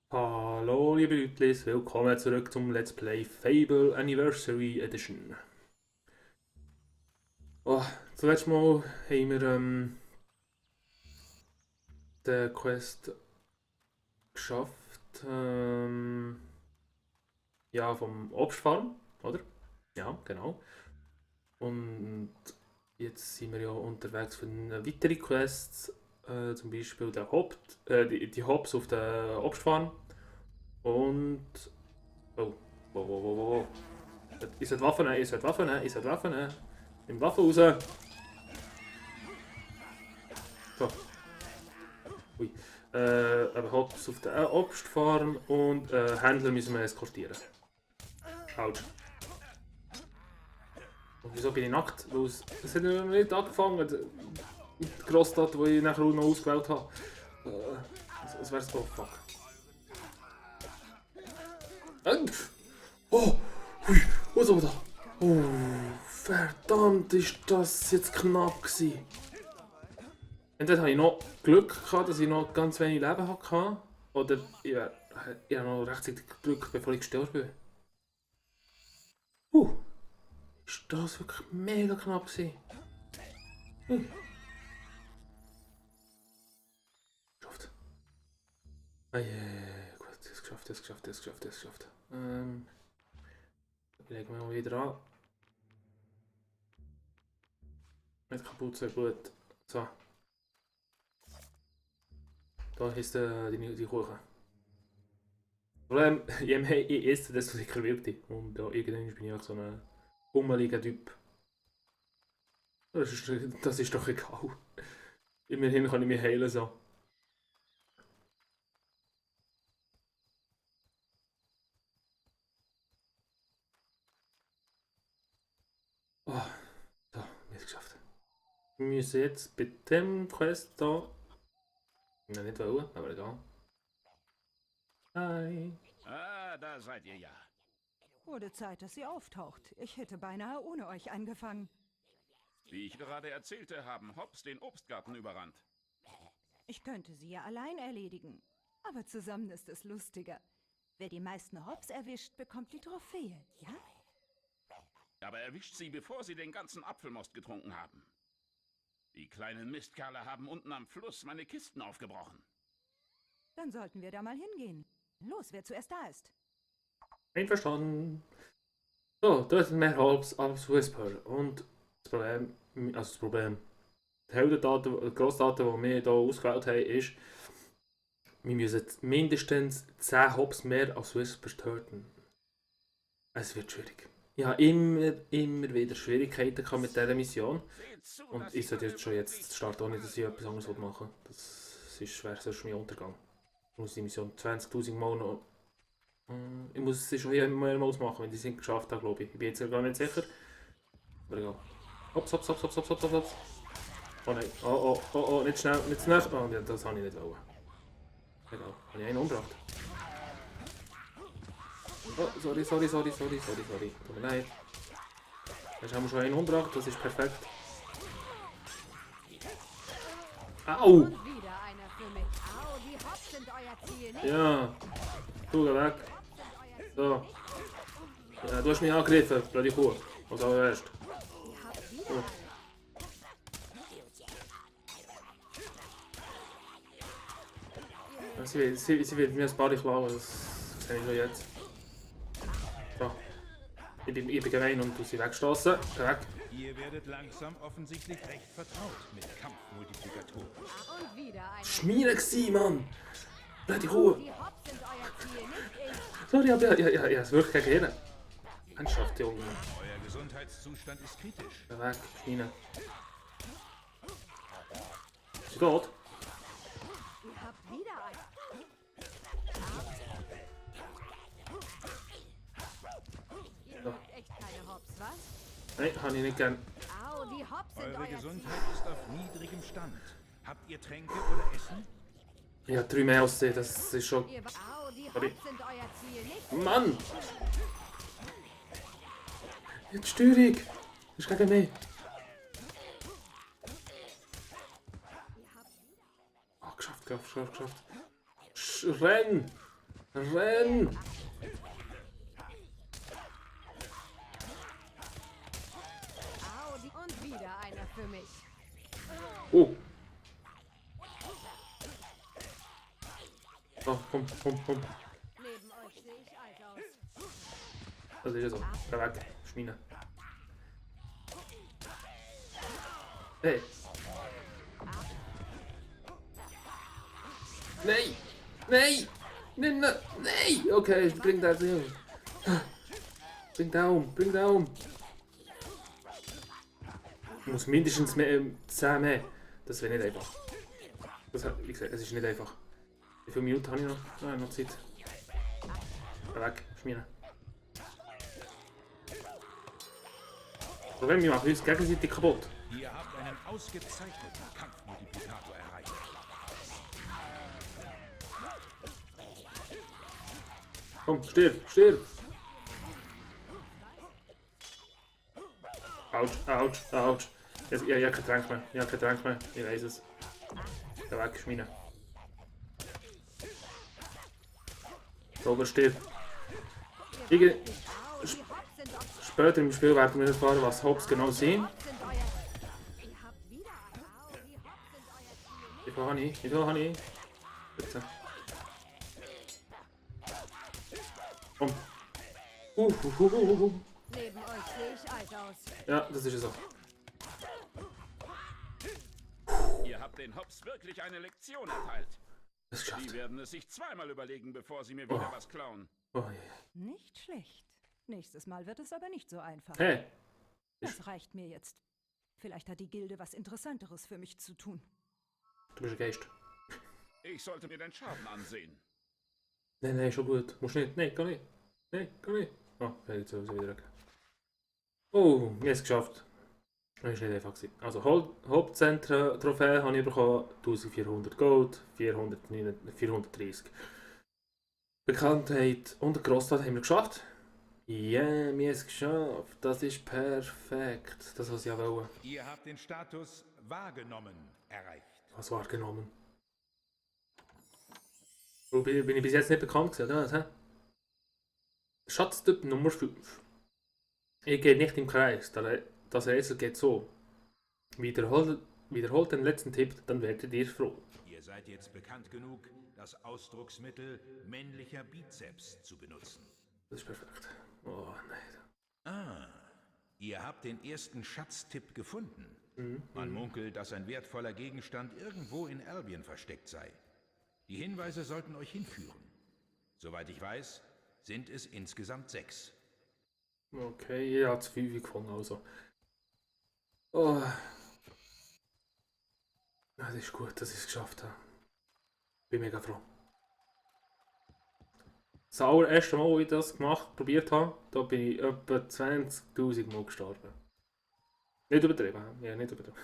Hallo liebe Leute, willkommen zurück zum Let's Play Fable Anniversary Edition. Oh, zuletzt Mal haben wir den Quest geschafft, ja, vom Obstfarm, oder? Ja, genau. Und jetzt sind wir ja unterwegs für eine weitere Quests, zum Beispiel die Hops auf der Obstfarm und... Oh, wow, wow, wow, wow. Ich sollte Waffen nehmen, ich sollte Waffen nehmen, ich sollte Waffen nehmen. Nimm Waffe raus. So, ui. Aber Hops auf der Obstfarm und Händler müssen wir eskortieren. Autsch. Und wieso bin ich nackt? Weil es hat noch nicht angefangen mit der Grossstadt, die ich nachher auch noch ausgewählt habe. Das wär's doch, fuck. Oh, hui, was war da? Oh, verdammt, ist das jetzt knapp gewesen. Entweder hatte ich noch Glück gehabt, dass ich noch ganz wenig Leben hatte, oder ich habe noch rechtzeitig gedrückt, bevor ich gestorben bin. Ist das wirklich mega knapp gewesen. Geschafft. Gut, das geschafft, das geschafft, das geschafft, das geschafft. Legen wir mal wieder an. Nicht kaputt, sehr gut. So, da ist die Kuchen. Problem, je mehr ich esse, desto dicker wird ich. Und ja, irgendwann bin ich auch so ein hummeliger Typ. Das ist doch egal. Immerhin kann ich mich heilen so. Oh, so, wir haben es geschafft. Wir müssen jetzt bei dem Quest hier. Ja, nicht wollen, aber egal. Hi. Ah, da seid ihr ja. Wurde Zeit, dass sie auftaucht. Ich hätte beinahe ohne euch angefangen. Wie ich gerade erzählte, haben Hobbs den Obstgarten überrannt. Ich könnte sie ja allein erledigen. Aber zusammen ist es lustiger. Wer die meisten Hops erwischt, bekommt die Trophäe, ja? Aber erwischt sie, bevor sie den ganzen Apfelmost getrunken haben. Die kleinen Mistkerle haben unten am Fluss meine Kisten aufgebrochen. Dann sollten wir da mal hingehen. Los, wer zuerst da ist. Einverstanden. So, da ist mehr als Whisper. Und das Problem, die Heldendaten, die Grossdaten, die wir hier ausgewählt haben, ist, wir müssen mindestens 10 Hops mehr als Whisper töten. Es wird schwierig. Ich habe immer wieder Schwierigkeiten gehabt mit dieser Mission. Seht zu, Und dass ich die sollte jetzt schon Teufel jetzt starten, ohne dass ich etwas anderes machen will. Das ist schwer, das ist mein Untergang. Ich muss die Mission 20.000 Mal noch... Ich muss sie schon hier mehrmals machen, wenn die sind geschafft haben, glaube ich. Ich bin jetzt gar nicht sicher. Aber egal. Hops, hops, hops, hops, hops, hops, hops. Oh nein. Oh, oh, oh, oh, nicht schnell, nicht schnell. Oh, ja, das habe ich nicht wollen. Egal. Habe ich einen umgebracht? Oh, sorry. Tut mir leid. Jetzt haben wir schon einen umgebracht, das ist perfekt. Au! Und wieder einer für mich. Au, die Hops sind euer Ziel, nicht? Ja. Du, geh weg. So. Ja, du hast mich angegriffen, blöde Kuh. Was auch erst. Ihr habt wieder Oh. Sie wird mir ein paar klauen, das sehe ich schon jetzt. So. Ich bin gemein und du sie wegstoßen. Geh weg. Ihr werdet langsam offensichtlich recht vertraut mit Kampfmultiplikatoren. und wieder einer. Schmiere gsi, Mann! Blöde Kuh! Die Hops sind euer Ziel, nicht ich. Sorry, aber ja, es wirklich gegen jeden. Ernsthaft, Junge. Euer Gesundheitszustand ist kritisch. Geh weg, Schweine. Ist sie tot? Ihr habt wieder einen. Ihr So. habt echt keine Hops, was? Nein, habe ich nicht gern. Au, die Hops sind Eure euer Ziel. Gesundheit ist auf niedrigem Stand. Habt ihr Tränke oder Essen? Ich habe 3 mehr als sie, das ist schon... Au, die Sorry. Hops sind euer Ziel, nicht? Mann! Jetzt Steuerung! Das ist gegen mich. Oh, geschafft. Renn! Renn! Und wieder einer für mich. Oh! Oh, komm, komm, komm. Neben euch sehe ich alt aus. Das ist ja so. Geh weg, Schweine. Hey! Nein! Nein! Nein! Nein! Nein! Okay, bring den um. Bring den um! Bring den um! Ich muss mindestens mehr, 10 mehr. Das wäre nicht einfach. Das, wie gesagt, es ist nicht einfach. Wie viele Minuten habe ich noch? Ah, noch Zeit. Geh weg, Schmieren. Problem, wir machen uns gegenseitig kaputt. Ihr habt einen ausgezeichneten Kampfmultiplikator erreicht. Komm, stirb, stirb! Autsch, autsch, autsch. Ich habe kein Trank mehr, ich habe kein Trank mehr, ich weiß es. Geh weg, Schmiene. Robert, stirb. Später im Spiel werden wir erfahren, was Hops genau sind. Wie viel habe ich? Wie viel habe ich? Bitte. Komm. Neben euch sehe ich alt aus. Ja, das ist es so. Ihr habt den Hops wirklich eine Lektion erteilt. Das ist Die geschafft. werden es sich zweimal überlegen, bevor sie mir wieder was klauen. Oh, yeah. Nicht schlecht. Nächstes Mal wird es aber nicht so einfach. Hey! Das reicht mir jetzt. Vielleicht hat die Gilde was Interessanteres für mich zu tun. Du bist ein Geist. Ich sollte mir den Schaden ansehen. Nein, nein, schon gut. Musst nicht. Nein, gar nicht. Nein, gar nicht. Oh, ich habe jetzt sowieso wieder weg. Oh, ich habe es geschafft. Das war nicht einfach. Also, Hauptzentren-Trophäe habe ich bekommen. 1400 Gold, 430. Bekanntheit und Grossstadt haben wir geschafft. Ja, yeah, wir haben es geschafft. Das ist perfekt. Das, was ich auch wollte. Ihr habt den Status wahrgenommen erreicht. Was wahrgenommen? Wo bin ich bis jetzt nicht bekannt gewesen, oder? Was, Schatztyp Nummer 5. Ich gehe nicht im Kreis. Das Rätsel geht so. Wiederholt den letzten Tipp, dann werdet ihr froh. Ihr seid jetzt bekannt genug, das Ausdrucksmittel männlicher Bizeps zu benutzen. Das ist perfekt. Oh nein. Ah, ihr habt den ersten Schatztipp gefunden. Man munkelt, dass ein wertvoller Gegenstand irgendwo in Albion versteckt sei. Die Hinweise sollten euch hinführen. Soweit ich weiß, sind es insgesamt 6. Okay, ich habe zu 5 gefunden, also. Oh. Das ist gut, dass ich es geschafft habe. Bin mega froh. Das allererste Mal, als ich das probiert habe, da bin ich etwa 20.000 Mal gestorben. Nicht übertrieben, ja, nicht übertrieben.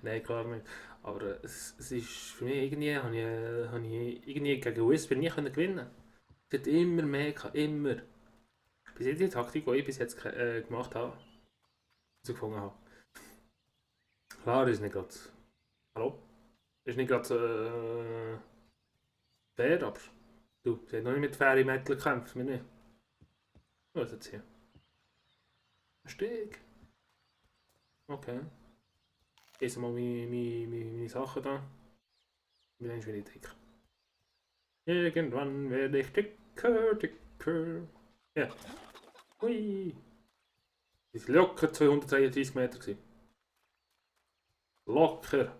Nein, klar nicht. Aber es ist für mich irgendwie, habe ich irgendwie gegen Whisper nie gewinnen. Es hat immer mehr gehabt, immer. Bis jetzt die Taktik, die ich bis jetzt gemacht habe, gefunden habe. Klar, ist nicht gerade. Hallo? Ist nicht gerade fair, aber du, sie hat noch nicht mit Fairy Metal gekämpft, wir nicht. Was ist jetzt hier? Ein Steg. Okay. Jetzt mal meine Sachen da. Ich bin wieder dick. Irgendwann werde ich dicker, dicker. Ja. Hui. Das war locker 233 Meter gewesen. Locker.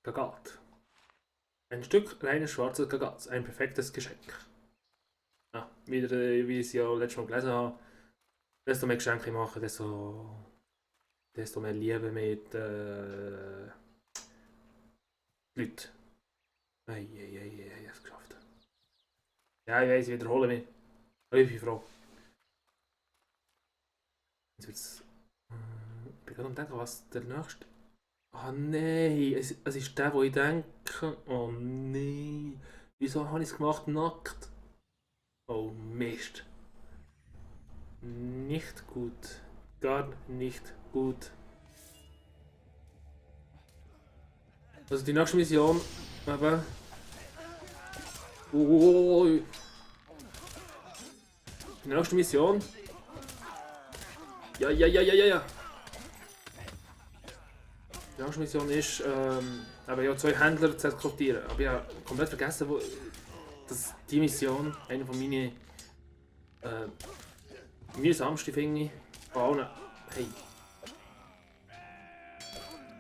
Gagat. Ein Stück reines schwarzes Gagat. Ein perfektes Geschenk. Ja, wieder, wie ich es ja letztes Mal gelesen habe. Desto mehr Geschenke ich mache, desto mehr Liebe mit Leuten. Ei, ich habe es geschafft. Ja, ich weiß, ich wiederhole mich. Ich bin froh. Jetzt, ich bin gerade am denken, was der nächste... Ah nein, es ist der, wo ich denke. Oh nein. Wieso habe ich es gemacht nackt? Oh Mist. Nicht gut. Gar nicht gut. Also die nächste Mission, eben... Oh, die nächste Mission... Ja. Die nächste Mission ist, eben ja 2 Händler zu eskortieren. Aber ich habe komplett vergessen, dass die Mission eine von meinen mühsamsten finde. Von allen. Hey.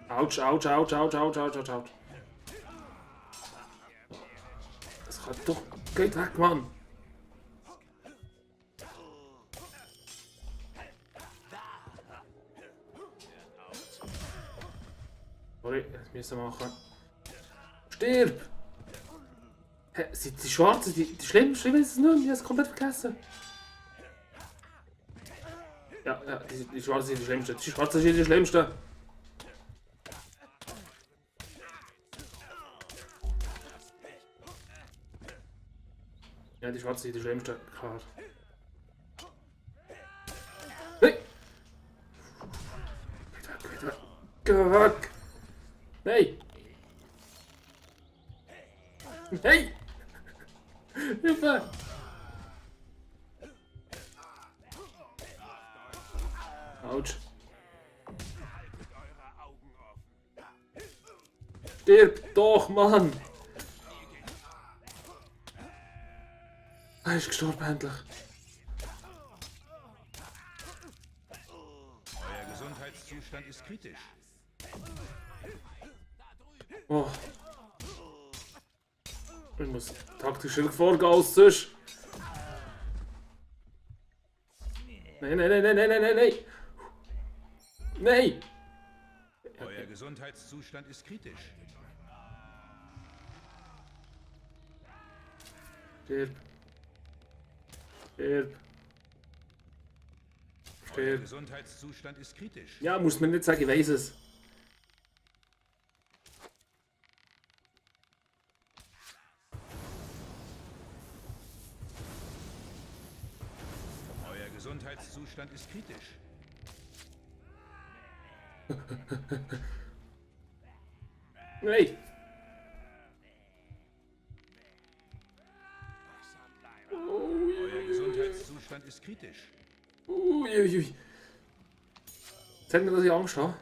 Autsch. Das kann doch... Geht weg, Mann! Sorry, das müssen wir machen. Stirb! Hä, sind die Schwarzen, die schlimm ist es nicht mehr, ich habe es komplett vergessen. Ja, die Schwarzen sind die Schlimmsten. Die Schwarzen sind die Schlimmsten. Ja, die Schwarzen sind die Schlimmsten, klar. Hey! Geh weg! Hey! Hey! Hilfe! Autsch. Stirb doch, Mann! Er ist gestorben endlich. Euer Gesundheitszustand ist kritisch. Oh. Ich muss taktisch vorgehen, sonst. Nein. Nein! Euer Gesundheitszustand ist kritisch. Stirb. Euer Gesundheitszustand ist kritisch. Ja, muss man nicht sagen, ich weiß es. Euer Gesundheitszustand ist kritisch. Nein! Euer Gesundheitszustand ist kritisch. Uiuiui. Sag mir, dass ich Angst habe.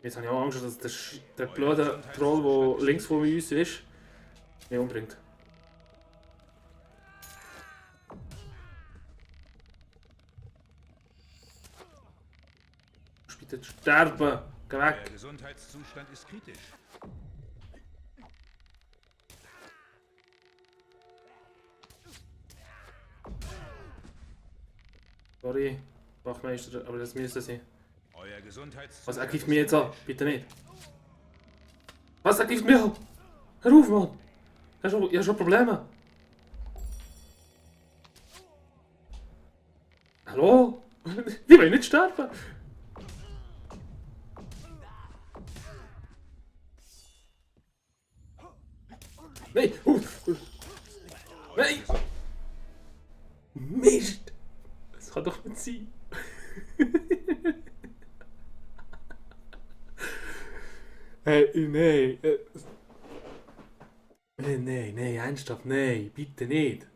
Jetzt habe ich auch Angst, dass der blöde Troll, der links von uns ist, mich umbringt. Du musst bitte sterben! Geh weg! Euer Gesundheitszustand ist kritisch. Sorry, Wachmeister, aber das müsste sein. Euer Gesundheitszustand. Was aktiviert mich jetzt an? Bitte nicht. Was aktiviert mich an? Hör auf, Mann! Ich habe schon Probleme. Hallo? Die wollen nicht sterben. Nein! Nein! Mist! Das kann doch nicht sein. Nein. Nein, ernsthaft, nein, bitte nicht.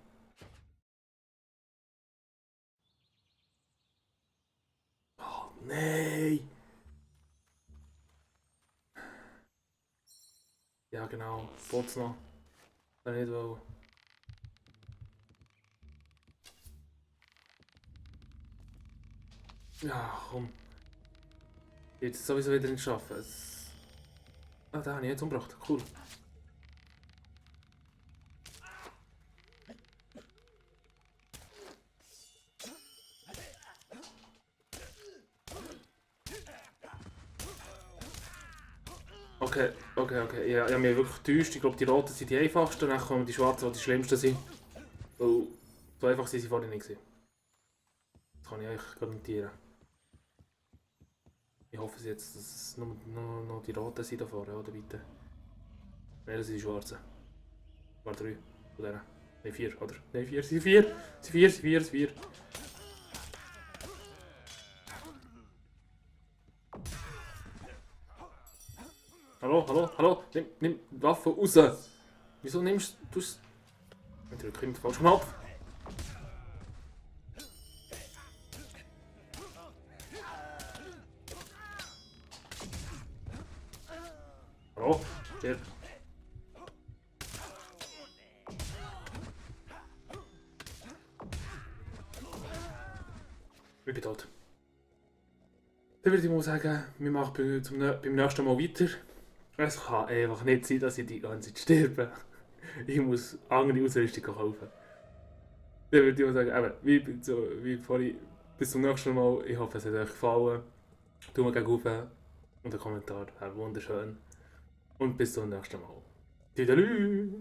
Oh, nein. Ja, genau, Bots noch. Kann nicht wollen. Ja, komm. Jetzt sowieso wieder nicht schaffen. Ah, da habe ich jetzt umgebracht. Cool. Okay. Ja, ich habe mich wirklich getäuscht. Ich glaube, die Roten sind die einfachsten, dann kommen die Schwarzen, die die schlimmsten sind. Weil so einfach sind sie vorher nicht gewesen. Das kann ich euch garantieren. Ich hoffe jetzt, dass es noch die Roten sind da vorne, oder bitte? Nein, das sind die Schwarzen. War 3 von denen. Nein, 4, oder? Nein, 4, sie 4. Sie 4. Hallo? Nimm die Waffe raus! Wieso nimmst du es? Ich drücke immer den falschen Knopf. Hallo? Der. Ich bin tot. Dann würde ich mal sagen, wir machen beim nächsten Mal weiter. Es kann einfach nicht sein, dass ich die ganze Zeit sterbe. Ich muss andere Ausrüstung kaufen. Dann würde ich mal sagen, wie vorhin, bis zum nächsten Mal. Ich hoffe, es hat euch gefallen. Tut mir gerne auf und einen Kommentar. Wäre wunderschön. Und bis zum nächsten Mal. Tüdelü!